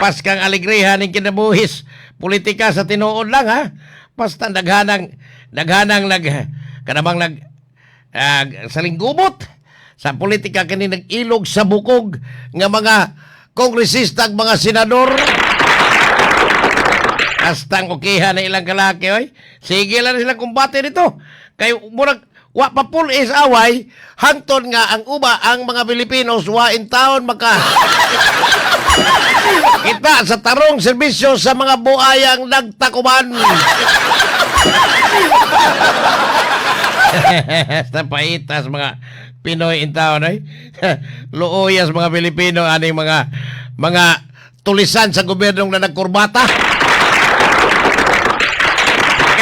Paskang alegrihan ning kinabuhis. Politika sa tinuod lang ha. Basta daghanang daghanang nag kanabang nag salinggubot sa politika kini, nag-ilog sa bukog nga mga kongresista ag mga senador. Hastang okihan na ilang kalaki, oy. Sige lang sila kumbate dito. Kay murag wa pa full is away hangtod nga ang uba ang mga Pilipinos wa in town maka kita sa tarong serbisyo sa mga buayang nagtakuban. Sa paitas mga Pinoy in town ay. Luoyas mga Pilipino aning mga tulisan sa gobyernong na nagkurbata.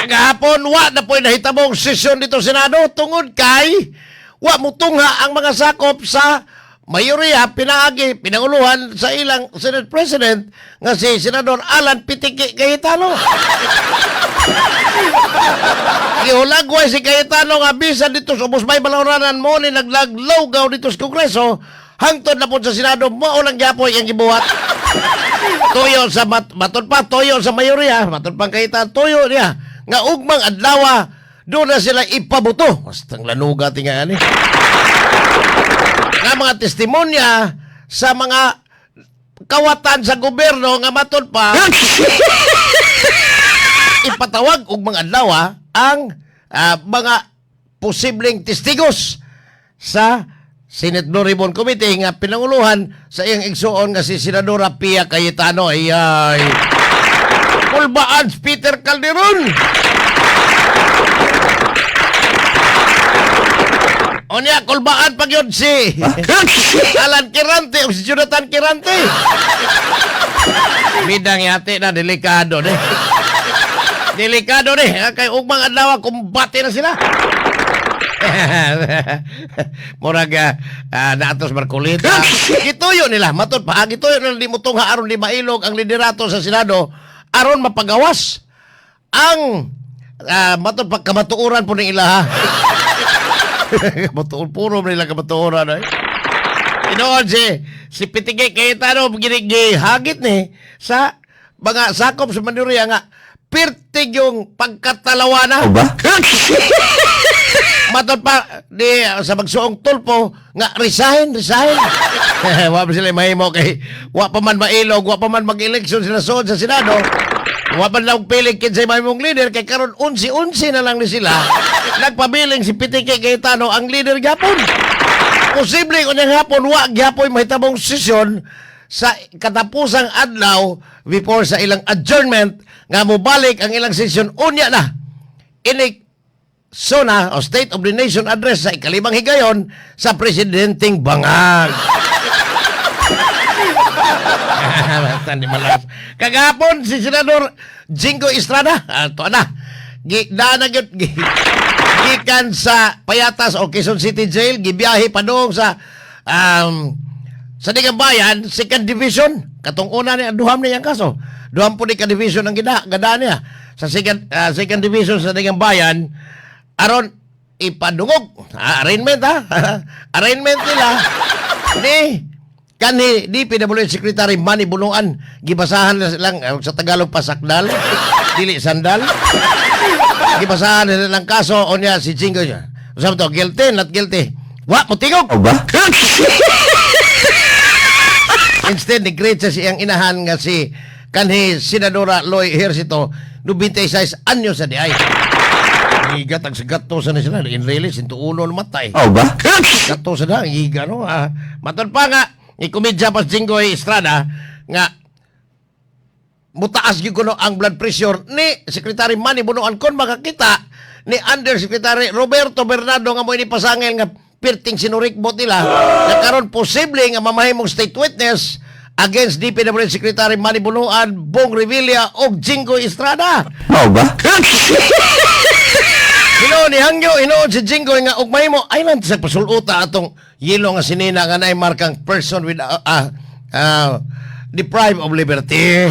Kagahapon, wa na po'y nahitabong sesyon dito sa Senado tungod kay wa mutungha ang mga sakop sa mayoriya pinaagi pinanguluhan sa ilang Senate President nga si Senador Alan Pitiki Cayetano. Gihulagway si Cayetano nga bisan dito sa ubos may balawranan mo ni naglaglogaw dito sa Kongreso, hangtod na po sa Senado mao lang gyapoy ang gibuhat. Tuyo sa matod pa tuyo sa mayoriya, matod pang Cayetano, tuyo niya nga ugmang adlaw doon na sila ipabuto. Bastang lanuga tinga ani. Nga mga testimonya sa mga kawatan sa gobyerno nga matod pa ipatawag og mga adlaw ang mga posibleng testigos sa Senate Blue Ribbon Committee nga pinanguluhan sa iyang igsuon nga si Senadora Pia Cayetano. Ay ay. Kulbaan si Peter Calderon. Onya, kulbaan pag yun si Alan Quirante o si Jonathan Quirante. Bidang yate na, delikado de. Delikado de. Kay ugmang adlaw, kumbate na sila. Murag naatos Marcolita. Gituyo nila, matod pa, gituyo nila di mutungha aron di mailog ang liderato sa Senado aron mapagawas ang matod pa kamatuoran po ning ilaha. Kamatuoran, puro nila kamatuoran ay. Inoon si Pitike Cayetano gihagit ni sa mga sakop sa mayorya nga pirtig yung pagkatalawana. O ba? Matod pa di sa magsuong Tulfo nga resign, resign. Wa pa sila mahimo kay wa pa man mailog, wa pa man mag-eleksyon sila suod sa Senado. Wa man lang piling kinsay mahimong leader kay karon unsi-unsi na lang ni sila. Nagpabiling si Pitike Cayetano ang leader gyapon. Posible unyang hapon wa gyapoy mahitabong sesyon sa katapusang adlaw before sa ilang adjournment nga mobalik ang ilang sesyon unya na. Inig SONA o State of the Nation Address sa ikalimang higayon sa presidenteng bangag. Basta di malas. Kagahapon si Senador Jinggoy Estrada, to na. Gi na gyud gikan sa Payatas o Quezon City Jail, gibiyahe padung sa Sandiganbayan, Second Division. Katong una ni duham niya ang kaso. Duham po ni ka division ang gada niya. Sa second division sa Sandiganbayan aron ipadungog. Arraignment ha. Arraignment nila ni kanhi DPWH Secretary Manny Bonoan. Gibasahan na lang sa Tagalog pasakdal, dili sandal. Gibasahan na lang kaso o niya si Jinggoy niya. Sabi to, guilty, not guilty. Wa mo tingog. O ba? Instead, ni-greet sa siyang inahan nga si kanhi Senadora Loy Ejercito, 96 anyos sa diay. Igat ang sigato sa ni sila. In really, 101 na matay. O ba? Gato sa na, iga no. Matod pa nga, ikomedya pa si Jinggoy Estrada nga mutaas gyud kuno ang blood pressure ni Secretary Manny Bonoan kon makakita ni Undersecretary Roberto Bernardo nga mo ini pasangil nga pirting sinurikbot nila na karon posible nga mamahimong state witness against DPWH Secretary Manny Bonoan, Bong Revilla og Jinggoy Estrada. O ba? Hinuon ni hangyo, hinuon si Jinggoy nga og mahimo ay lang sa pasuluta atong yelo nga sinina nga naay markang person with deprived of liberty.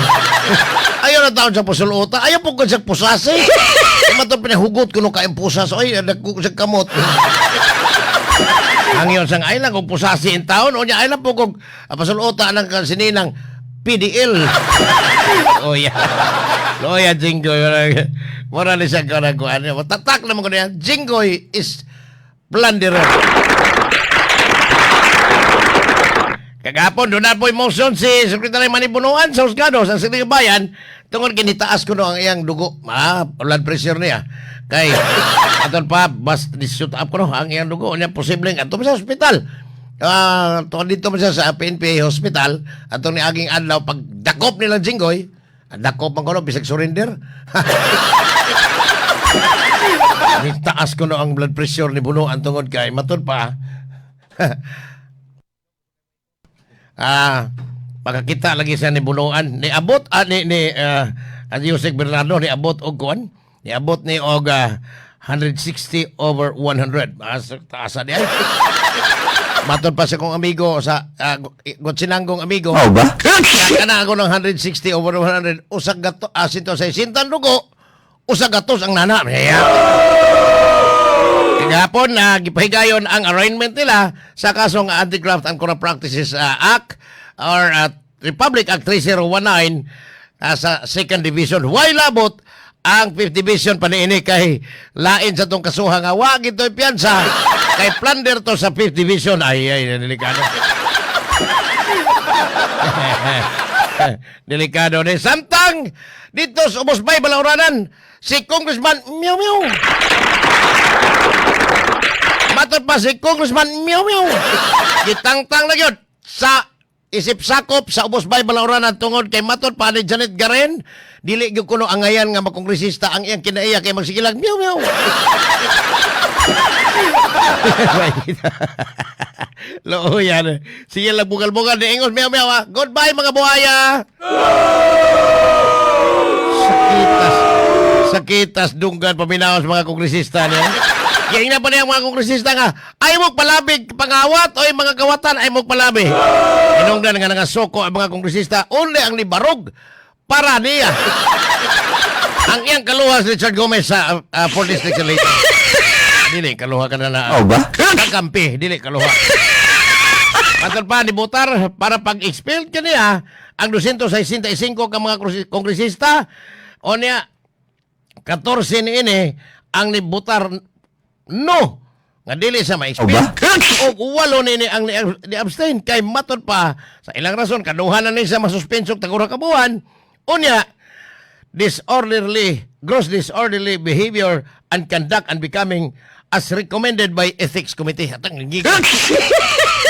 Ayaw na taon sa pasuluta, ayaw po ko sa pusasi. Matod pinahugot kuno kaayong pusas, oy, nagko sa kamot. Hangyo sang ay lang og pusasi in taon, unya ay lang po kog pasuluta ng sininang PDL. Oh yeah. Loya Jinggoy. Mura ni siya kanang kuan. Tatak naman ko niya. Jinggoy is plunderer. Kagapon, doon na po motion si Secretary Manny Bonoan sa husgado sa Sangguniang Bayan tungod kinitaas ko no ang iyang dugo. Ah, blood pressure niya. Kay, aton pa, bas shoot up ko no ang iyang dugo. Niya posibleng ato sa ospital. Ah, tungod dito pa siya sa PNP hospital atong ni aging adlaw pagdakop nila Jinggoy, dakop man ko no bisag surrender. Taas ko no ang blood pressure ni Bonoan tungod kay matud pa makakita lagi siya ni Bonoan ni abot ni ni ang Usec Bernardo ni abot og kuan ni abot ni og 160 over 100. Taas di ay. Matod pa sa kong amigo sa Gotsinanggong amigo. Mao ba? Kana ako ng 160 over 100, usag gato 160 ang dugo, usag gatos ang nana. Yeah. Kagahapon na gipahigayon ang arraignment nila sa kasong Anti-Graft and Corrupt Practices Act or Republic Act 3019 sa Second Division. Why labot ang 5th Division paniini kay lain sa tong kasuha nga wa gito'y piyansa kay plunder to sa 5th Division. Ay ay, delikado. Delikado ni samtang dito sa Ubos Bay, Balauranan, si Congressman Meow Meow. Matod pa si Congressman Meow Meow, gitangtang na gyud sa isip sakop sa Ubos Bay, Balauranan tungod kay matod pa ni Janet Garen, dili gyud kuno angayan nga makongresista ang iyang kinaiya kay magsigilag meow meow. Loo yan. Sige lang bugal-bugal ni Ingos meow meow ah. Goodbye, mga buhaya. Sakitas. Sakitas dunggan paminaw sa mga kongresista niya. Kaya na pa niya ang mga kongresista nga, ay mo palabig pangawat o mga kawatan ay mo palabi. Inungdan nga nangasoko ang mga kongresista, only ang libarog para niya. Ang iyang kaluha si Richard Gomez sa 4 District later. Dili, kaluha ka na na. Mao ba? Kakampi, dili kaluha. Matod pa ni Butar para pag-expel kaniya ang 265 ka mga kongresista o niya 14 ni ini ang nibutar no nga dili sa ma-expel. Ba? Og walo ni ini ang ni-abstain kay matod pa sa ilang rason kaduha na ni siya masuspensok tag ka buwan, unya disorderly, gross disorderly behavior and conduct and becoming as recommended by Ethics Committee. Atang giga.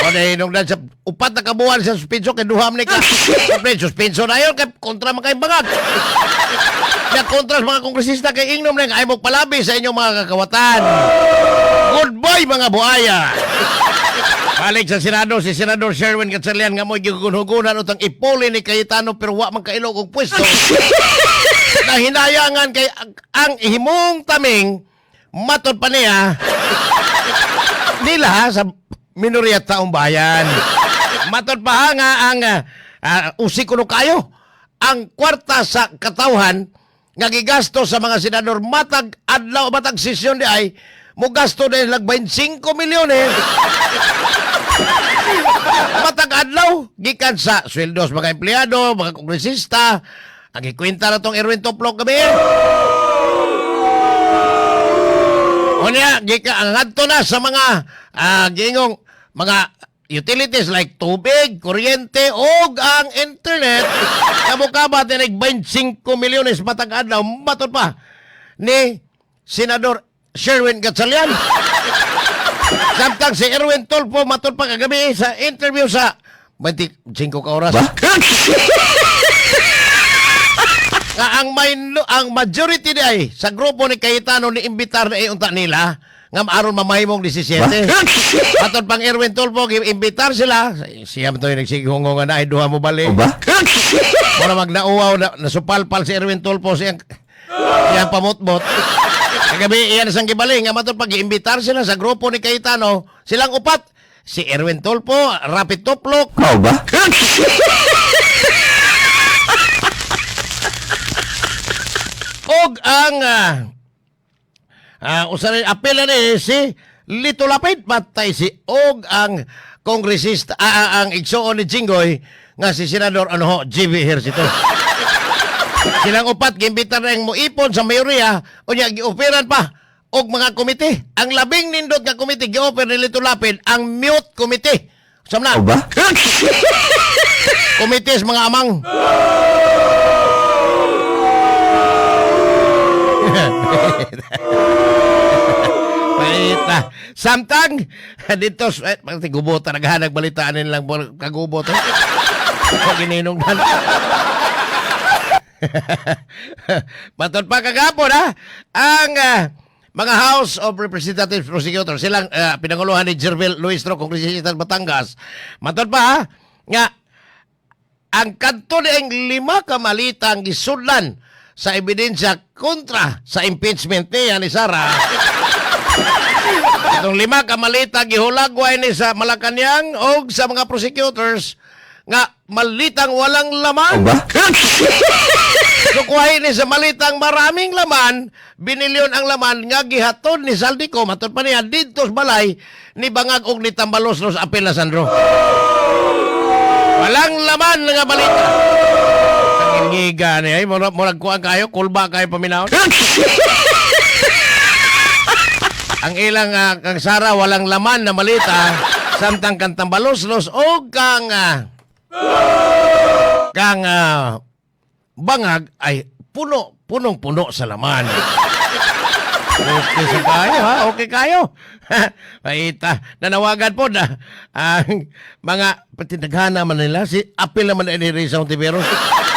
O na hinungdan sa 4 na kabuwan sa suspenso kay duha man ni ka. Siyempre, suspenso na yun kay kontra man kay bangag. Na kontra sa mga kongresista kay ingnom na ay mo palabi sa inyong mga kakawatan. Goodbye, mga buaya. Balik sa Senado si Senador Sherwin Gatchalian nga mo'y gigugun-hugunan utang ipuli ni Cayetano pero wa man kailog og pwesto. Na hinayangan kay ang himong taming matod pa niya nila sa minorya taong bayan. Matod pa nga ang usik kuno kayo ang kwarta sa katawhan nga gigasto sa mga senador matag adlaw, matag sesyon di ay mo gasto dahil lag 25 milyones matag adlaw gikan sa sweldo sa mga empleyado, mga kongresista. Ang gikwenta na tong Erwin Toplok gabi. Unya, gika ang adto na sa mga giingong mga utilities like tubig, kuryente ug ang internet. Kamukaba tinig 25 milyones matag adlaw matod pa ni Senador Sherwin Gatchalian. Samtang si Erwin Tulfo matod pa kagabi sa interview sa 25 ka oras Ba? Nga ang majority di ay sa grupo ni Cayetano ni imbitar na unta nila nga aron mamahimong 17. Matod pang Erwin Tulfo imbitar sila. Siya man to yung nagsigihungo nga na ay duha mo balik. Mao ba? Mura magnauaw na, nasupalpal si Erwin Tulfo siyang pamutbot. Kagabi iyan sang gibaling nga matod pag giimbitar sila sa grupo ni Cayetano, silang upat. Si Erwin Tulfo, Rapi Toplok, Mao ba? og ang usa rin apela ni si Lito Lapid patay si og ang kongresista ang igsuon ni Jinggoy. nga si Senador ano ho, JV Ejercito. Silang upat giimbitar na mo ipon sa mayoriya, unya gioferan pa og mga komite. Ang labing nindot nga komite gi-offer ni Lito Lapid, ang mute committee. Samna. Ba? Komite sa mga amang. Wait na. Samtang, dito, eh, pati gubot, naghanag balitaan nilang kagubot. Eh. Pag ininong na. Matod pa kagapon, ha? Ang mga House of Representatives Prosecutor, silang pinanguluhan ni Jervil Luistro, Kongresista Batangas. Matod pa, ha? Nga, ang kadto ni ang lima ka malitang gisudlan sa ebidensya kontra sa impeachment niya ni Sara. Itong lima ka malita gihulagway ni sa Malacanang og sa mga prosecutors nga malitang walang laman. Ba? Sukuhay ni sa malitang maraming laman, binilyon ang laman nga gihatod ni Zaldy Co, matod pa niya didto sa balay ni Bangag og ni Tambaloslos Apel Sandro. Walang laman nga balita. Tangingiga ni ay murag murag kuan kayo, kulba kayo paminaw. Ang ilang kang Sara walang laman na malita samtang kang Tambaloslos o kang Bangag ay puno punong puno sa laman. Okay sa kayo ha, okay kayo. Maita, nanawagan po na ang mga patindaghana man nila si apil naman ni Risa Hontiveros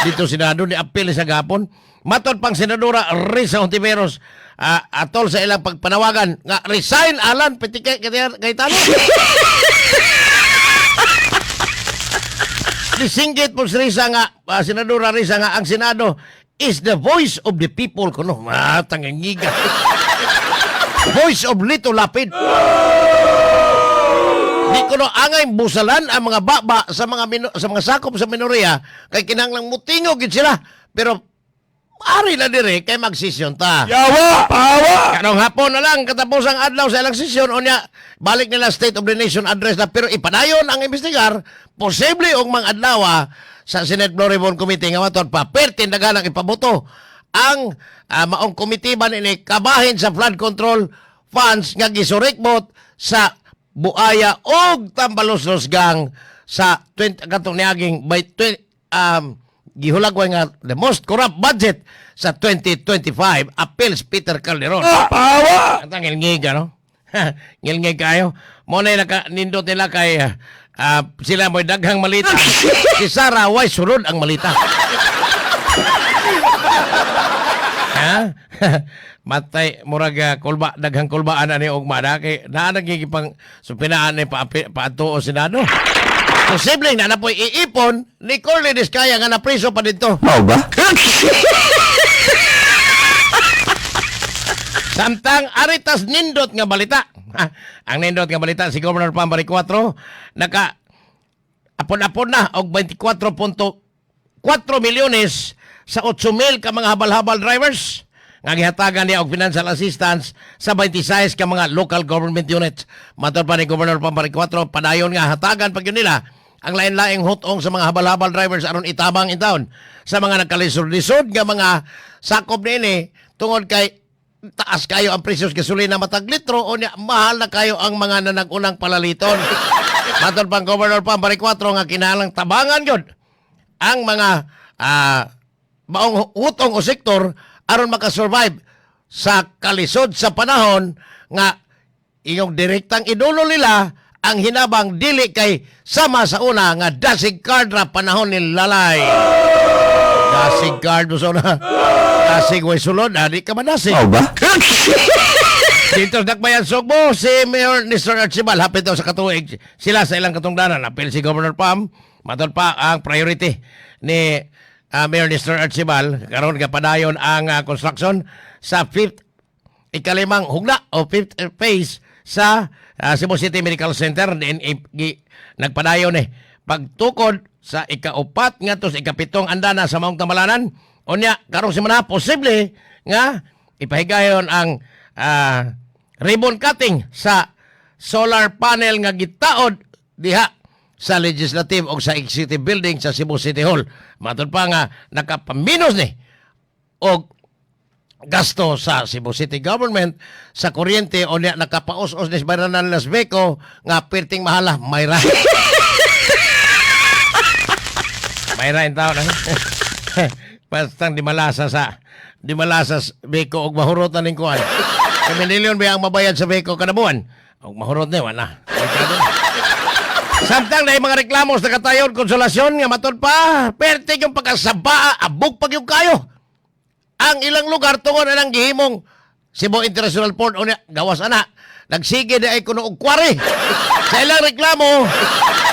dito Senado ni apil sa gapon. Matod pang Senadora Risa Hontiveros atol sa ilang pagpanawagan nga resign Alan Petike Cayetano. Nisinggit po si Risa nga, Senadora Risa nga, ang Senado is the voice of the people kuno. Ah, tangangiga. Voice of Lito Lapid. Di kuno angay busalan ang mga baba sa mga sakop sa minoriya kay kinahanglang mutingog gid sila. Pero ari na dire kay magsisyon ta. Yawa! Pawa! Karong hapon na lang katapos ang adlaw sa ilang sesyon, unya balik nila State of the Nation address na, pero ipadayon ang imbestigar posible og mga adlaw sa Senate Blue Ribbon Committee nga matod pa pertin daghan ang ipaboto ang maong komite ba ni kabahin sa flood control funds nga gisurikbot sa Buaya og Tambaloslos gang sa 20 katong niaging by 20, gihulagway nga the most corrupt budget sa 2025, appeals Peter Calderon. Pawa! Ang ngilngig, ano? Ngilngig kayo. Mo na naka nindot nila kay sila mo'y daghang malita. Si Sara way sulod ang malita. Ha? Matay murag kulba daghang kulbaan ani ugma na kay naa nagigipang supinaan ni pa paadto o Senado. Posibleng na na po'y iipon ni Curly Discaya nga napriso pa dito. Mao ba? Samtang aritas nindot nga balita. Ha, ang nindot nga balita, si Governor Pam Baricuatro naka apon-apon na og 24.4 milyones sa 8,000 ka mga habal-habal drivers nga gihatagan niya og financial assistance sa 26 ka mga local government units. Matod pa ni Governor Pam Baricuatro, padayon nga hatagan pag yun nila ang lain-laing hutong sa mga habal-habal drivers aron itabang in town sa mga nagkalisod-lisod nga mga sakop niini tungod kay taas kayo ang presyo sa gasolina matag litro o niya, mahal na kayo ang mga nanag-unang palaliton. Matod pang Governor Pam Baricuatro nga kinahanglang tabangan yun ang mga maong hutong o sektor aron makasurvive sa kalisod sa panahon nga iyong direktang idolo nila ang hinabang dili kay sama sa una nga dasig card ra panahon ni Lalay. Dasig card mo sa una. Dasig way sulod, di ka madasig. Mao ba? Dito sa Dakbayan Sugbo, si Mayor Nestor Archival, hapit daw sa katuig. Sila sa ilang katungdanan. Apil si Governor Pam, matod pa ang priority ni Mayor Nestor Archival, karon kapadayon ang construction sa fifth ikalimang hugna o fifth phase sa Cebu City Medical Center din nagpadayon eh pagtukod sa ikaupat ngadto sa ikapitong andana sa maong tamalanan. Unya karong semana posible nga ipahigayon ang ribbon cutting sa solar panel nga gitaod diha. sa Legislative o sa Executive Building sa Cebu City Hall. Matod pa nga nakapaminos ni og gasto sa Cebu City Government sa kuryente o niya nakapaos-os ni bayranan Las Beco nga perting mahala mayra. Mayra in taon. Bastang di malasa sa Beko og mahurot na ning kuan. Kay milyon ba ang mabayad sa Beko kada buwan? Og mahurot ni wala. Samtang na mga reklamo sa katayon Konsolasyon nga matod pa, perting yung pagkasaba, abog pag yung kayo ang ilang lugar tungod anang gihimong Cebu International Port o niya, gawas ana nagsige na ay kuno og kwari sa ilang reklamo.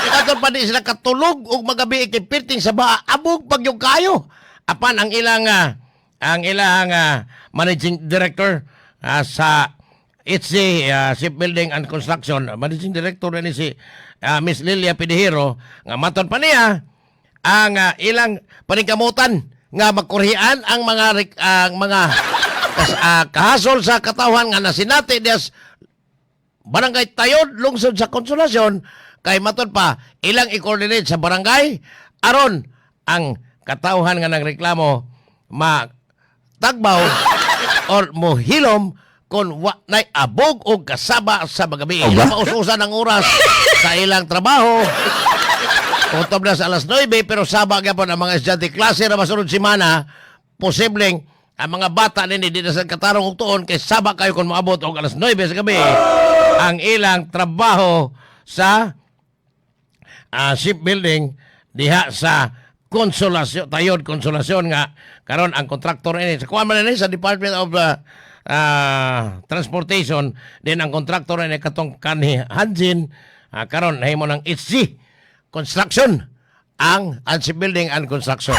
Katon pa di sila katulog og magabi kay pirting sa baa, abog pag yung kayo. Apan ang ilang managing director sa HC Shipbuilding and Construction, managing director ni si Miss Lilia Pidihiro, nga maton pa niya ang ilang paningkamutan nga makurhian ang mga kahasol sa katawhan nga nasinati des Barangay Tayod, lungsod sa Konsolasyon, kay matud pa ilang i-coordinate sa barangay aron ang katawhan nga nagreklamo matagbaw or mohilom kung wa nay abog o kasaba sa magabi. Aba? Maususan ang oras sa ilang trabaho. Kutob na sa alas 9 pero saba gyapon ang mga estudyante, klase ra masunod semana, posibleng ang mga bata nini di na sa katarong og tuon kay saba kayo kung moabot og alas 9 sa gabi ang ilang trabaho sa shipbuilding diha sa Konsolasyon, Tayod, Konsolasyon, nga karon ang kontraktor ini sa kuan man ini sa Department of Transportation din. Ang kontraktor ini katong kanhi Hanjin, karon nahimo ng HC Construction ang shipbuilding and Construction.